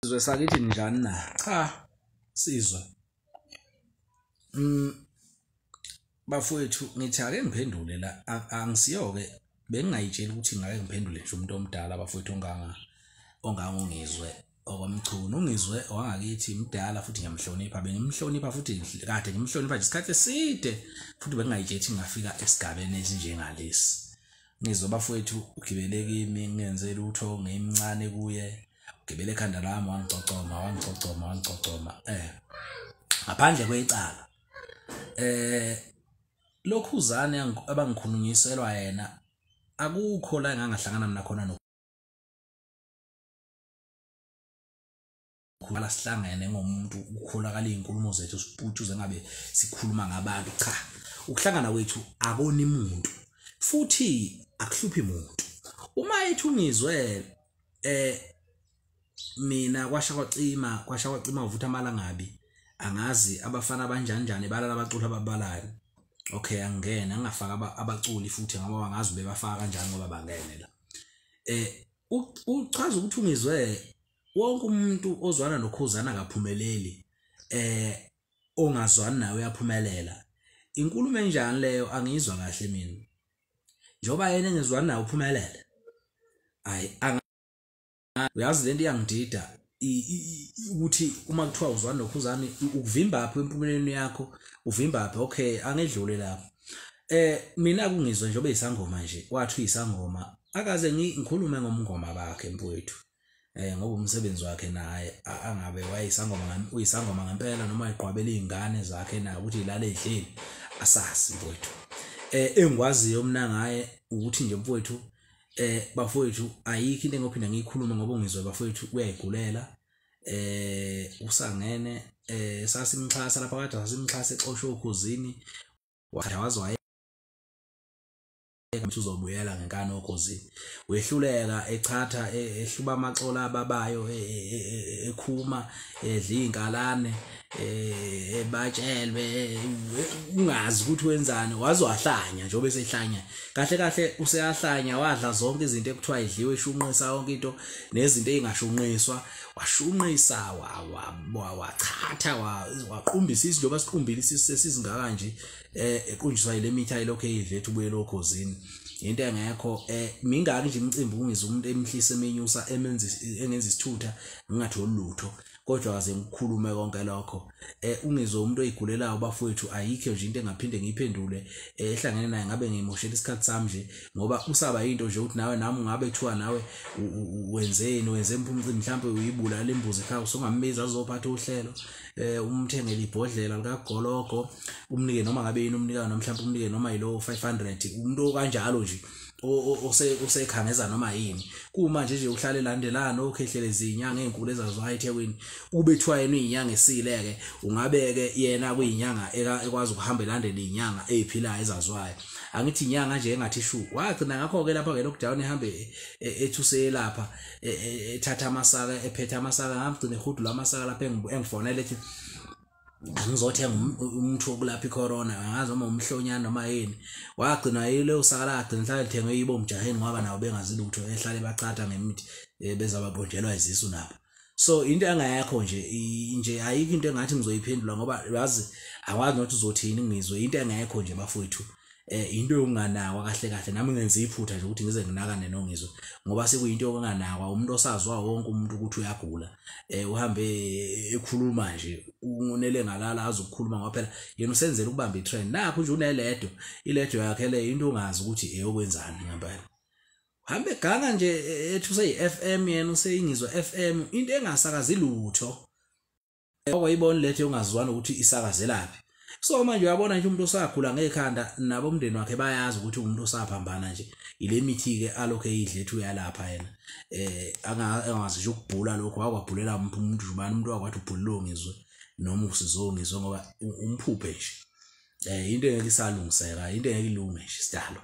Sizwe sakithi njani na? Cha, sizwe. Bafowethu ngithi ake ngiphendule la, angisiyo-ke bengingayitsheli ukuthi ngake ngiphendule nje umuntu omdala bafowethu ongangongizwe okwamchunu. Ungizwe owangakithi mdala futhi ngiyamhlonipha, bengimhlonipha futhi kade ngimhlonipha nje isikhathi eside, futhi bengingayitsheli ukuthi ngingafika esigabeni esinjengalesi. Ngizwe bafowethu ugibele kimi ngingenze lutho, ngimncane kuye, ugibele ekhanda lami wangicocoma wangicocoma wangicocoma ngaphandle kwecala. Lokhuzane abangikhulunyiselwa yena akukho la engangahlangana mina khona nokhula sihlangene ngomuntu ukukholakala izinkulumo zethu siputshuze ngabe sikhuluma ngabantu. Cha, ukuhlangana kwethu akoni muntu futhi akuhluphi muntu. Uma ethi ungizwe mina kwasha kwacima uvutha amalangabi, angazi abafana abanjani balala abaculi ababalayo. Okay, angena ngingafaka abaculi futhi ngoba bangazi bebafaka kanjani ngoba bangene la. Uchaza ukuthi ungizwe wonke umuntu ozwana nokhuzana akaphumeleli, ongazwani nawe uyaphumelela. Inkulumo enjani leyo? Angiyizwa kahle mina. Njengoba yena engezwani nawe uphumelele. Hayi, uyazi lento iyangidida ukuthi uma kuthiwa uzwana nokhuzani ukuvimbaphi empumelelweni yakho, uvimbaphi. Okay, angedlule lapho. Mina kungizwe njengoba isangoma nje, wathi uyisangoma, akaze ngikhulume ngomngoma bakhe mfowethu. Ngoba umsebenzi wakhe naye angabe wayisangoma, uyisangoma ngempela noma eqwabela izingane zakhe na ukuthi ilale edleni, asazi mfowethu. Engikwaziyo mina ngaye ukuthi nje mfowethu, bafowethu ayikho into engophinda ngiyikhulume ngoba ungizwe bafowethu uyayigulela. Usangene sasimxhasa lapha kade sasimxhasa exoshwe okhuzini, waze wayeka ukuthi uzobuyela ngenkani okhuzini, wehluleka echatha ehluba amaxolo ababayo, ekhuma edla inkalane, ebatshelwe ungazi ukuthi wenzani, waze wahlanya njengoba esehlanya. Kahle kahle useyahlanya, wadla zonke izinto ekuthiwa idliwe, eshunqisa yonke into nezinto ezingashunqiswa, washunqisa wachatha waqumbisa isisu njengoba siqumbile isisu sesizingaka nje, equnjiswa ile mithi ayilokhu eyidle ethi ubuyele okhozini. Into engekho. Mingaki nje imicimbi ungizwe umuntu emhlisa emenyusa emenza engenza isithutha ngingatholi lutho, kodwa kaze ngikhulume konke lokho. Ungizwe umuntu oyigulelayo bafowethu, ayikho nje into engaphinde ngiyiphendule ehlangene naye ngabe ngimoshela isikhathi sami nje, ngoba usaba into nje ukuthi nawe nami ungabe kuthiwa nawe wenzeni, wenze umcimbi mhlawumbe uyibulala imbuzi ekhaya, usungambiza azophatha uhlelo, umthengele ibhodlela likagologo, umnike noma ngabe yini umnika noma mhlawumbe umnike noma yilo 500, umuntu kanjalo nje osekhangeza noma yini. Kumanje nje uhlale elandelana okhehleleza izinyanga ezinkulu ezaziwayo eThekwini, ube kuthiwa yena uyinyanga esile-ke, ungabe-ke yena kuyinyanga ekwazi ukuhamba elandela izinyanga eziphilayo ezaziwayo. Angithi inyanga nje engathi shu. Wagcina ngakho-ke lapha nge-lockdown ehambe ethi useyelapha, ethatha amasaka, ephethe amasaka, ngamgcina ehudula amasaka lapha engifonela ethi angizothenga umuthi wokulapha icorona, angazi noma umhlonyana noma yini. Wagcina yile usaka lagcina hlale lithengwe yibo umjaheni ngoba nawo bengazi lutho, ehlale bachatha ngemithi bezabaqonjelwa izisu nabo. So into engayakho nje nje ayikho into engathi ngizoyiphendula ngoba yazi akwazi nokuthi uzothini ngizwe into engekho nje bafowethu. Into yokunganakwa kahle kahle, nami ngenza iphutha nje ukuthi ngize nginakane nongizwe ngoba sekuyinto yokunganakwa, umuntu osazwa wonke umuntu ukuthi uyagula, uhambe ekhuluma nje unele ngalala azi ukukhuluma ngoba phela yena usenzela ukubamba itrend. Nakho nje uneledo, iledo yakhe le into ongazi ukuthi eyokwenzani ngempela. Hambe ganga nje ethi useyi-FM yena useyingizwa FM, into engasakazi lutho. Okwayibona lethe ongazwana ukuthi isakazelaphi. So manje uyabona nje umuntu osagula ngekhanda nabo umndeni wakhe bayazi ukuthi umuntu osaphambana nje ile mithi ke alokho eyidle ethi uyalapha yena. Angazi nje ukubhula lokho, wakwabhulela umuntu ubani umuntu wakwathi ubhulile ngizwe noma usizongizwe ngoba umphuphe nje. Into engeke isalungiseka, into engeke ilunge nje sidalo.